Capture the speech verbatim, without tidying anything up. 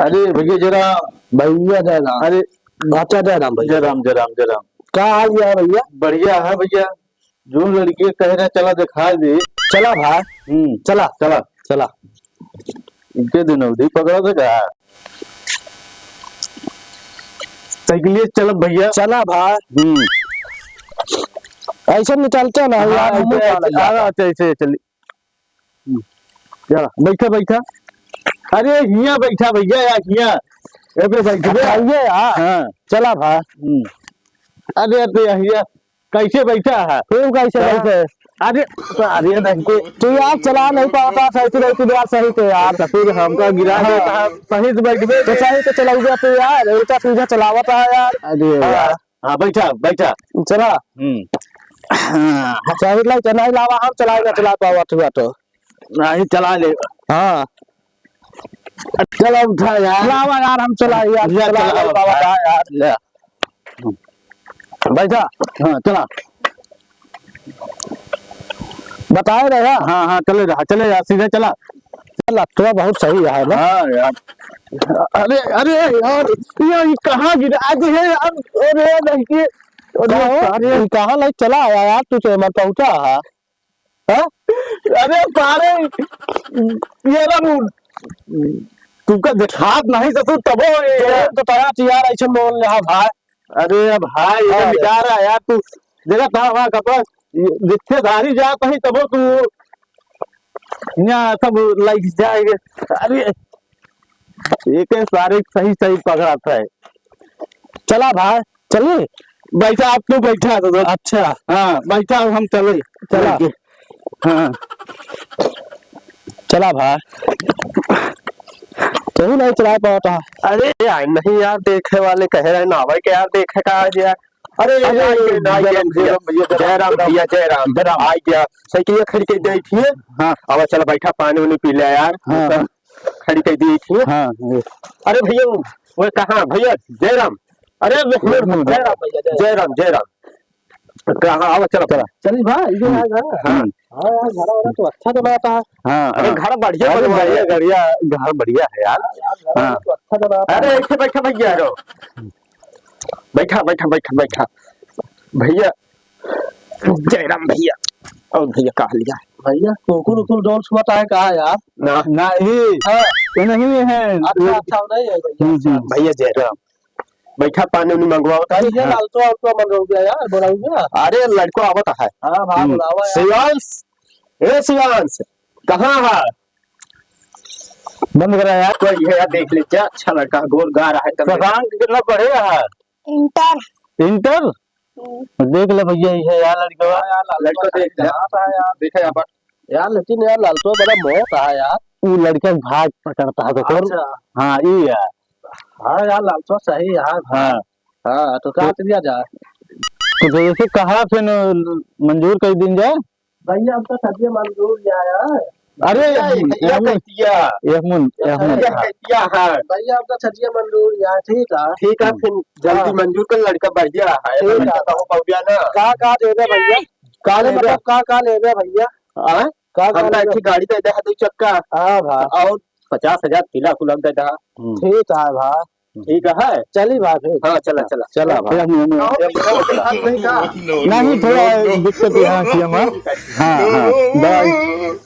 अरे भैया जय राम। भैया जय राम। अरे भाचा जय राम भैया। जय राम, जय राम, जय राम। का हाल है भैया? बढ़िया है भैया। जो लड़की कह रहा चला दिखा दे। चला भाई। हम्म। चला। चला। चला। इनके दिन अवधि पकड़ा था का? साइकिलिए चलब भैया। चला भाई। हम्म। ऐसे निकलते ना हाँ, यार, हम ऐसे, चला ऐसे, जाता। हाँ, ऐसे, ऐसे चली। हम्म। चला, बैठा, बैठा। अरे, हियाँ बैठा भैया, या हियाँ। ए पे बैठ बे। अच्छा, ये, हाँ। हाँ। चला भाई। हम्म। अरे, तो हियाँ कैसे बैठा है? तू कैसे चला। बैठे? अरे, अरे, नहीं के। तू यार चला नहीं पावता, सही से, नहीं तू यार सही से यार। तो फिर हमका गिरा हाँ। देता है, सही से बैठ बे। तो सही से चलाऊंगा तू यार, उल्टा सीधा चलावता है यार। अरे हाँ। यार। हाँ, बैठा, बैठा। चला। हम्म। हाँ। चाहे लाई, चाहे नहीं लावा, हम चलाए ना चला पावा, तू बाटो। नहीं, चला ले। हाँ। चला उठा यार। लावा यार, हम चला यार, ले, चला चला, ले, बाबा, उठा। हाँ यार। ले। बैठा। हाँ, चला। बताए रहे? हाँ, हाँ, चले रहा, चले यार, सीधे चला। चला, तो बहुत सही है ना? हाँ यार। अरे, अरे यार, ये, ये कहाँ गिरा दे है यार? अरे, नहीं के, अरे, का हो? अरे। ये कहाँ लाइक चला आया यार, तू तो हमार पहुँचा है। हाँ? अरे, सारे, ये ना, तुमका दिखात नहीं ससुर, तबो ये तो तोरा यार ऐसे बोल रहा भाई। अरे भाई, ये हाँ। बेचारा यार, तू देखा था वहाँ कपड़ा, रिश्तेदारी जात नहीं, तबो तू यहाँ सब लाइक जाएंगे। अरे, एक सारे सही, सही पकड़ा था। चला भाई, चली। बैठा, आप तो बैठा तो। अच्छा। हाँ, बैठा, हम चले। चला। हाँ। चला भाई। तू नहीं चला पावता। अरे यार, नहीं यार, देखे वाले कह रहे ना, भाई, के यार, देखे का आज यार। अरे, अरे, यार, ये, ना, ये, जय राम, जय राम भैया, जय राम, जय राम। जय राम। आ गया, साइकिल खड़ी कर दी थी। हाँ। अब चल बैठा, पानी उनी पी ले यार। हाँ। खड़ी कर दी थी। हाँ, ये। अरे भैया, वो कहाँ भैया? जय राम। अरे, जय राम। जय राम भैया, जय जय राम, जय राम। कहाँ? आओ, चलो। चला। चल भाई, ये हम्म। आ गया। हाँ। हाँ यार, घर वाला तो अच्छा तो बनाता है। हाँ, अरे, हाँ। घर बढ़िया अरे, बनवाया है। बढ़िया, बढ़िया, घर बढ़िया है यार। हाँ यार, घर वाला हाँ। तो अच्छा बनाता है। अरे, ऐसे बैठा भैया, रो। बैठा, बैठा, बैठा, बैठा। भैया, जय राम भैया। और भैया, कहा लिया? भैया, कुकुर, उकुर डोल छुआता है कहा यार? ना। नहीं। हाँ। ये नहीं है। अच्छा, अच्छा, नहीं है भैया। हम्म, हम्म। भैया, जय राम। बैठा, पानी उनी मंगवाओ। भाई, ये हाँ। लालचो, आलचो मंगवाओ यार, बोलाओ ना। अरे, लड़को आवत है। हाँ, हाँ, हम्म। बुलावा यार। शिवांश, ए शिवांश, कहाँ है? बंद करा यार। कोई है यार, देख ले, क्या अच्छा लड़का है, गोर गार है, तब शशांक कितना पढ़े रहा है? इंटर। इंटर? हम्म। देख ले भैया, ये है यार लड़का। हाँ यार, लड़का देख ले। हाँ, हाँ यार। देखे यहाँ पर। यार, लेकिन यार, लालचो बड़ा मोट है यार। ऊ लड़का के भाग पकड़ता है तो फिर। अच्छा। हाँ, ई है। हाँ यार, लालचो सही है यार। हाँ। हाँ, तो का तो दिया जाए? तो जैसे कहा फिर मंजूर कर दीन जाए। भैया, अब तो सदिया मंजूर लिया यार। अरे, भैया, ये भैया एहमुन, कैसिया? एहमुन, अच्छा, एहमुन। भैया कैसिया है? भैया, अब तो सदिया मंजूर लिया, ठीक है। ठीक है, हम्म। फिर जल्दी हाँ। मंजूर कर, लड़का बढ़िया है, ठीक है। लड़का तो हो गया ना। का, का दे दे भैया? का अरे, ले दे? मतलब, का, का ले दे भैया? हाँ? का, का हमका ले एक दे? गाड़ी दे दे, दो चक्का। हाँ भाई। और पचास हजार तिलक उलक दे दे। हम्म। ठीक है भाई। ठीक है? चली भाई फिर। हाँ, चला, चला। चला भाई। फिर हम, हम, और कोई बात नहीं का? नहीं, थोड़ा दिक्कत यहाँ की हम, हाँ, हाँ, दवाई।